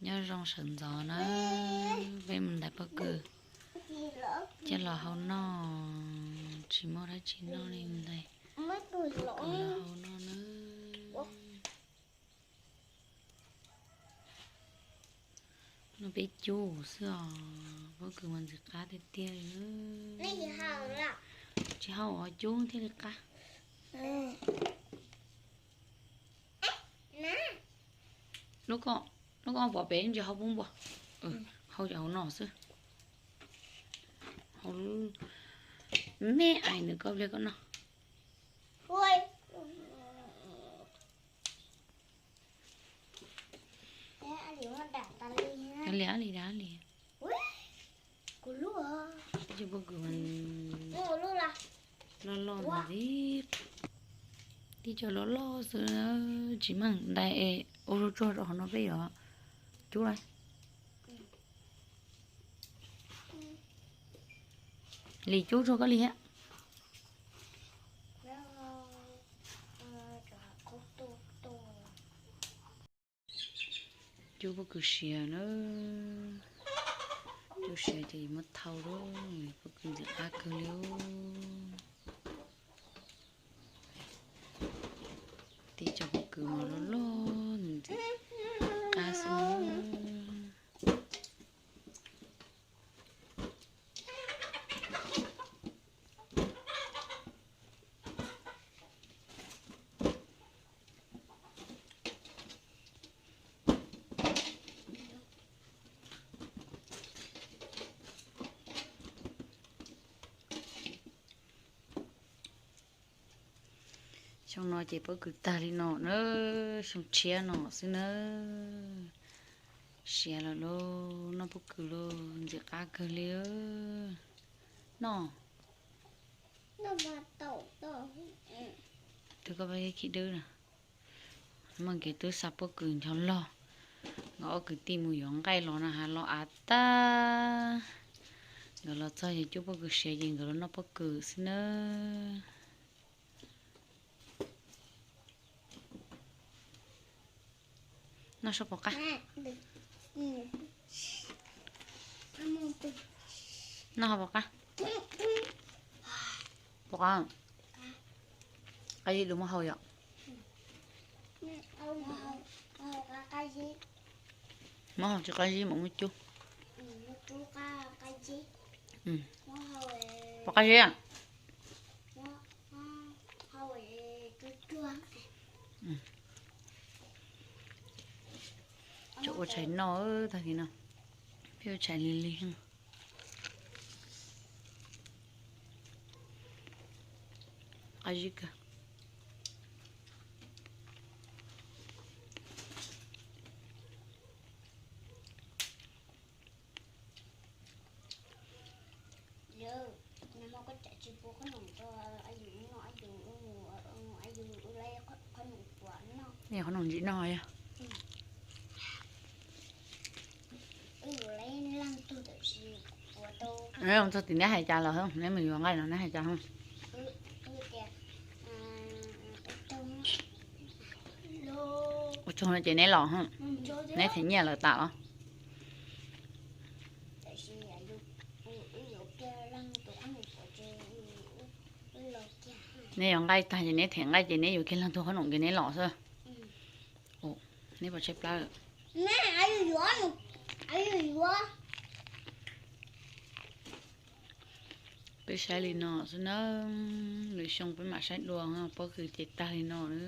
Nyob zoo sawv ntxov na, peb mus ntais pob kws coj los hau noj, tsis muaj dab tsi noj li ntais pob kws los hau noj na. Noj peb cub xwb os, pob kws mas ntxim qab tiag tiag li. Tsis hau os, cub thiaj li qab. Lub koj, lub koj pom pem ntsis hau pub npua. Hau cov hauv no xwb. Hau lub me ais nws koj pliag koj noj. Li li li. Cov pob kws loj loj ntxiv, tib co loj loj xwb, tsis meej ntais es ua tsuag tsuag rau hauv no peb yuav cub lawm. Li cub tsuag koj li thiab. Cub pob kws siav na, cub siav ces muab thau lawm, pob kws ntxim qab kawg li. Tib co pob kws mas loj loj ntxim qab xwb. Xyoo no ces pob kws tag li no na, xyoo tshiab no xwb na. Siav lawm lauj, noj pob kws lauj, ntxim qab kawg li. Noj. Twb koj pab khib dwb na. Muaj kev twb xa pob kws ncho log, nkawd ob kwv tij mus yuav nqaij los na, hav los av tag. Nkawd los txog ces cub pob kws siav ces nkawd los noj pob kws xwb nawb. Noj soj pom qab. Noj ho pom qab. Pom qab. Qab zib dua muab hau yom. Muab hau tsis qab zib mas muab cub. Pom qab zib. Tsuas ua tshais no tag kis no, peb ua tshais lig lig. Qab zib kawg. Qhob noom ntsim no yog. Neb txog tim neb hais cas lawm, neb mus yuav nqaij no neb hais cas? Ua tsaug no ces neb los, neb them nyiaj lawm tas los? Neb yuav nqaij tag ces neb them nqaij ces neb yuav kiag leej twg qhob noom ces neb los xwb. Neb puas tshaib plab lawm? Peb saib li no xwb na, lwm xyoo peb mam saib dua, pob kws ces tag li no na.